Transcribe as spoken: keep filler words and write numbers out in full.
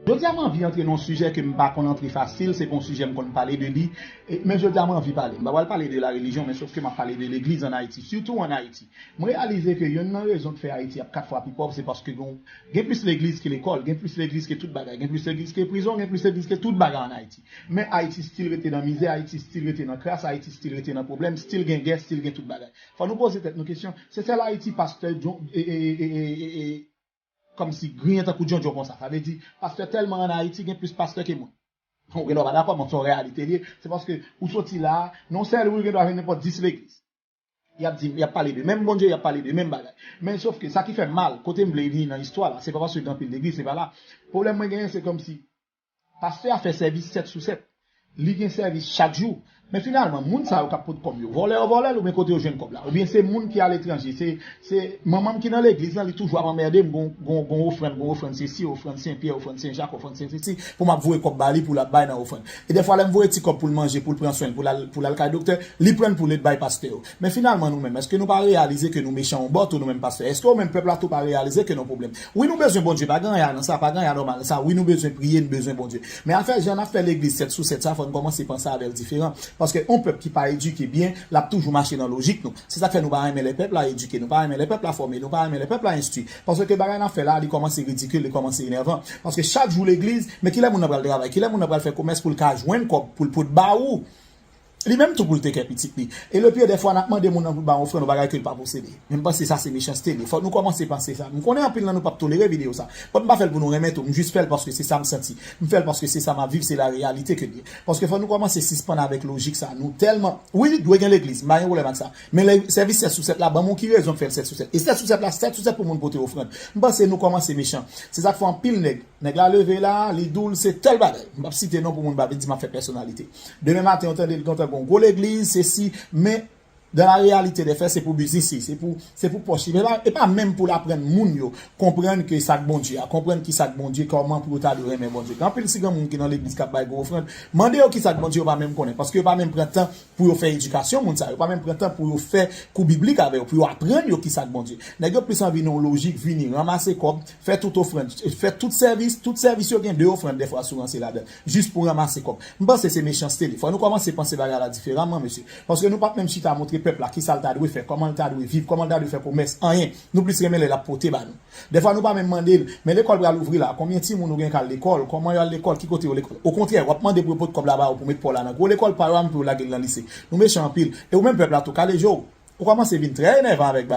Jodi a, m anvi antre nan yon sijè ke m pa konn antre fasil, se pa yon sijè m konn pale de li, e, men jodi a, m anvi pale. M pa pral pale de la relijyon, men sof ke m ap pale de legliz ann Ayiti, sitou ann Ayiti. M reyalize ke yonn nan rezon k fè Ayiti ap kat fwa pi pòv, se paske gen, gen plis legliz ke lekòl, gen plis legliz ke tout bagay, gen plis legliz ke prizon, gen plis legliz ke tout bagay ann Ayiti. Men Ayiti still rete nan mizè, Ayiti still rete nan kras, Ayiti still rete nan pwoblèm, still gen gè, still gen tout bagay. Fò nou poze tèt nou kesyon, se sèl Ayiti pastè djon- e, e, e, e, e, e, kòmsi griyen tankou djondjon konsa. Sa vle di, pastè tèlman ann Ayiti, gen plis pastè ke moun. Ou gen dwa pa dakò, men se yon reyalite li ye. Se paske ou soti la, nan yon sèl ri, ou gen dwa jwenn nenpòt dis legliz. Y ap di, y ap pale de menm Bondye, y ap pale de menm bagay. Men sof ke sa ki fè m mal, kote m vle vini nan istwa la, se pa paske gen anpil legliz, se pa la. Pwoblèm mwen genyen, se kòmsi pastè a fè sèvis sèt sou sèt. Li gen sèvis chak jou. Men finalman, moun sa yo k ap pot kòb yo, vòlè yo vòlè l, oubyen kote yo jwenn kòb la? Oubyen se moun ki aletranje, se, se manman m ki nan legliz lan, li toujou ap anmède m, gon, gon, gon ofrann, gon ofrann sesi, ofrann Sen Pyè, ofrann Sen Jak, ofrann Sen Sesi, pou m ap voye kòb ba li pou l ap bay nan ofrann. E dèfwa, lè m voye ti kòb pou l manje, pou l pran swen l, pou l al, pou l al kay doktè, li pran l pou l bay pastè yo. Men finalman, nou menm, èske nou pa reyalize ke nou mechan yon bò tou, nou menm pastè? Èske ou menm pèp la tou pa reyalize ke nou pwoblèm? Wi, nou bezwen Bondye, pa gen anyen nan sa, pa gen anyen anòmal nan sa. Wi, nou bezwen priye, nou bezwen Bondye. Men afè jan n ap fè legliz sèt sou sèt sa, fò n kòmanse panse avè l diferan. Paske yon pèp ki pa edike byen, l ap toujou mache nan lojik nou. Se sa k fè nou pa renmen lè pèp la edike, nou pa renmen lè pèp la fòme, nou pa renmen lè pèp la enstwi. Paske bagay n ap fè la, li kòmanse ridikil, li kòmanse enèvan. Paske chak jou legliz, men kilè moun nan pral travay, kilè moun nan pral fè komès pou l ka jwenn kòb, pou l pot ba ou? Li menm tou pou l te kè pitit li. E le pire dèfwa, n ap mande moun nan pou l ba yon ofrann, yon bagay ke l pa posede. Men m panse sa se mechanste li ye. Fòk nou kòmanse panse sa. M konnen anpil nan nou p ap tolere videyo sa. But m pa fè l pou nou renmen tou. M jis fè l paske se sa m santi. M fè l paske se sa m ap viv, se la reyalite ke l ye. Paske fòk nou kòmanse sispann avèk lojik sa. Nou tèlman, wi, dwe gen legliz. M pa gen pwoblèm ak sa. Men lè sèvis sèt sou sèt la, ban m yon ki rezon k fè l sèt sou sèt. E sèt sou sèt la, sèt sou sèt pou moun pote ofrann. M panse nou kòmanse mechan. Se sa k fè anpil nèg Nèg la leve la, li dou l, se tèl bagay. M p ap site non pou moun pa vin di m ap fè pèsonalite. Demen maten, ou tande l kontan gon gwo legliz, sesi, men dans la réalité des faits, se pou biznis li, se pou, se pou pòch li. E pa, e pa menm pou l aprann moun yo konprann ke sa k Bondye a, konprann ki sa k Bondye, kòman pou yo ta dwe renmen Bondye. Gen anpil ti granmoun ki nan legliz k ap bay gwo ofrann, mande yo ki sa k Bondye, yo pa menm konnen, paske yo pa menm pran tan pou yo fè edikasyon moun sa yo, pa menm pran tan pou yo fè kou biblik avè yo, pou yo aprann yo ki sa k Bondye. Nèg yo plis anvi nan yon lojik, vini, ranmase kòb, fè tout ofrann, fè tout sèvis, tout sèvis yo gen de ofrann dèfwa sou ranse ladan l, jis pou ranmase kòb. M panse se mechanste li. Fò nou kòmanse panse bagay la diferaman, mesye. Paske nou p ap menm chita montre pèp la ki sa l ta dwe fè, kòman l ta dwe viv, kòman l ta dwe fè komès, anyen. Nou plis renmen lè l ap pote ba nou. Dèfwa nou pa menm mande l, men lekòl pral ouvri la, konbyen timoun ou gen k al lekòl, kòman yo al lekòl, ki kote yo lekòl? Okontrè, w ap mande pou yo pot kòb la ba ou pou met pa w la nan gwo lekòl pa yo a, pou yo lage l nan lise. Nou mechan anpil. E ou menm pèp la tou, kale je w. Ou kòmanse vin trè enèvan avèk bagay.